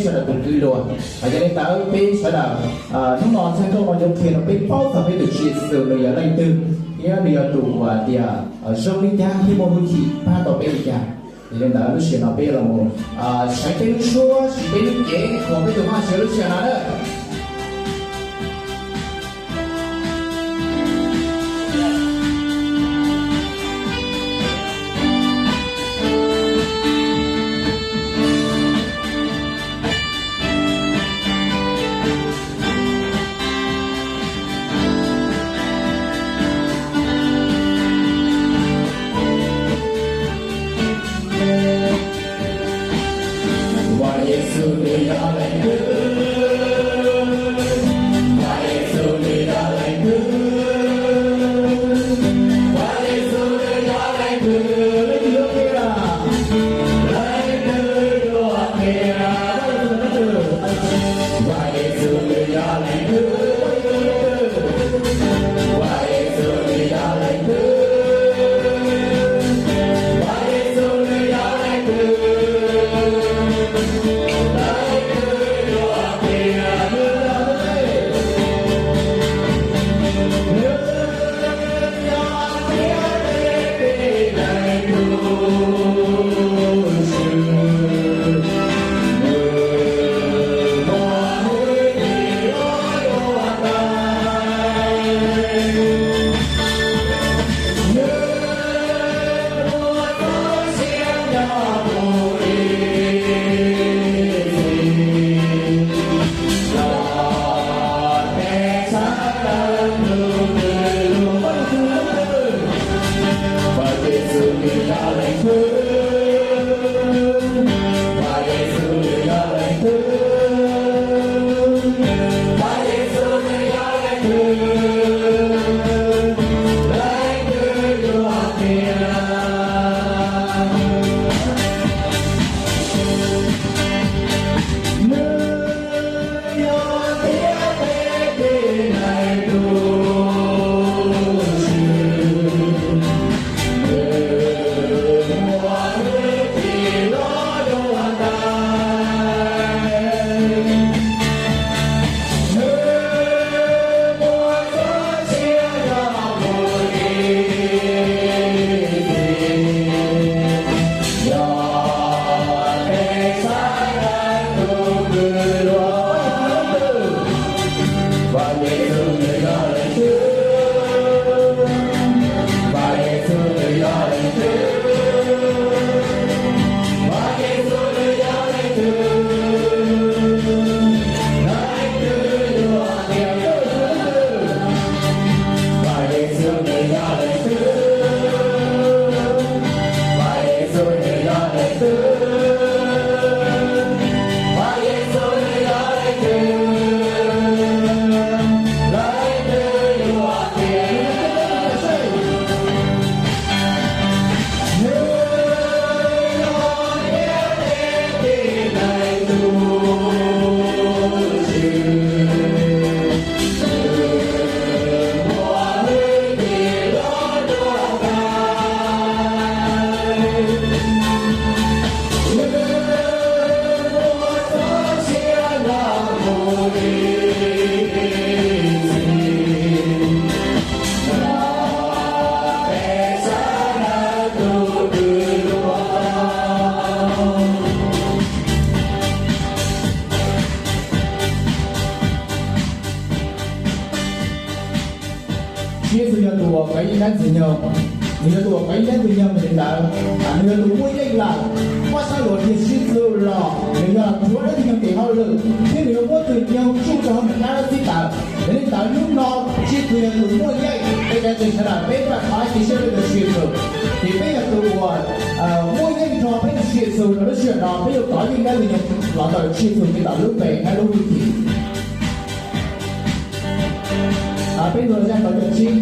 sawv daws tus kwv luag. Yog li ntawd peb sawv daws hnub no txog nkauj no yuav qhia rau peb paub txog peb tus Tswv Yexus nws yog leej twg, thiab nws yog tus uas tias zoo li cas thiab muaj hwj chim pab tau peb li cas. Yog li ntawd lub sij hawm no peb los mus saib peb lub suab, siv peb lub cev qhuas peb tus Vajtswv lub sij hawm no na. Tswv Yexus yog tus uas kov yeej dab ntxwg nyoog, nws yog tus uas kov yeej dab ntxwg nyoog, yog li ntawd nws yog tus muaj yeej lawm. Pab sab luas tias Tswv Yexus los nws yog rhuav dab ntxwg nyoog tes hauj lwm thiab nws yuav muab tus nyoog tsuj rau hauv nws qab dab txib taws. Yog li ntawd hnub no Tswv Yexus yog tus muaj yeej, peb cov ntseeg sawv daws peb pab thov cia siab rau tus Tswv Yexus, ces peb yog tus uas muaj yeej nrog peb tus Tswv Yexus rau lub sij hawm no peb yuav kov yeej dab ntxwg nyoog los ntawm Tswv Yexus ces tom lub npe thiab lub hwj chim. Peb los zaj kaum tsib.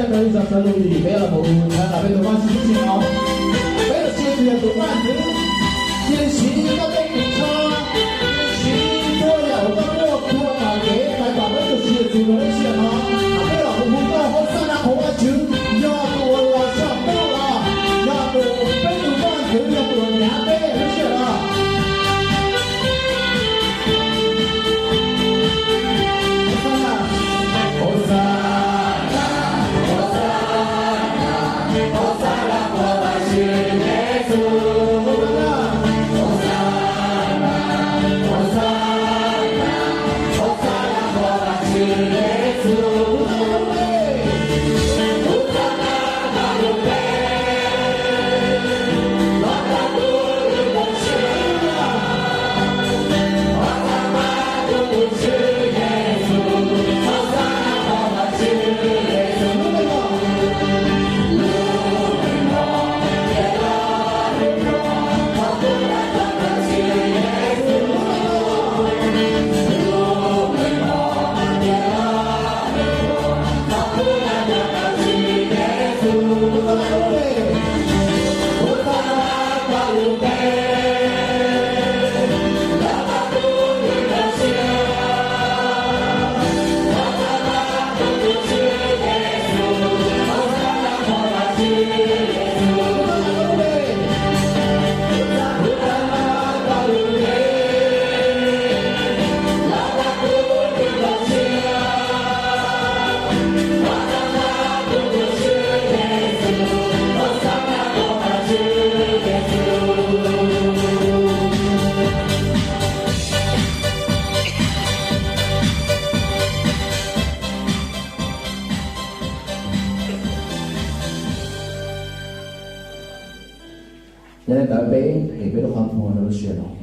Peb los mus thov peb tus Vajtswv tib si no. Peb tus Tswv yog tus Vajtswv, cia li siv koj tej kev tshoov, siv txhua yam uas koj muaj txhua tom kev pab pab peb tus Tswv Yexus lub sij hawm no. Peb los mus hu koj Hauv Xab Nas qhov Vajtswv, yog tus uas los tshaj tawm los, yog tus peb tus Vajtswv, yog tus uas nyav peb lub sij hawm no. Yog li ntawd peb nqis peb lub qhov muag rau lub sij hawm no.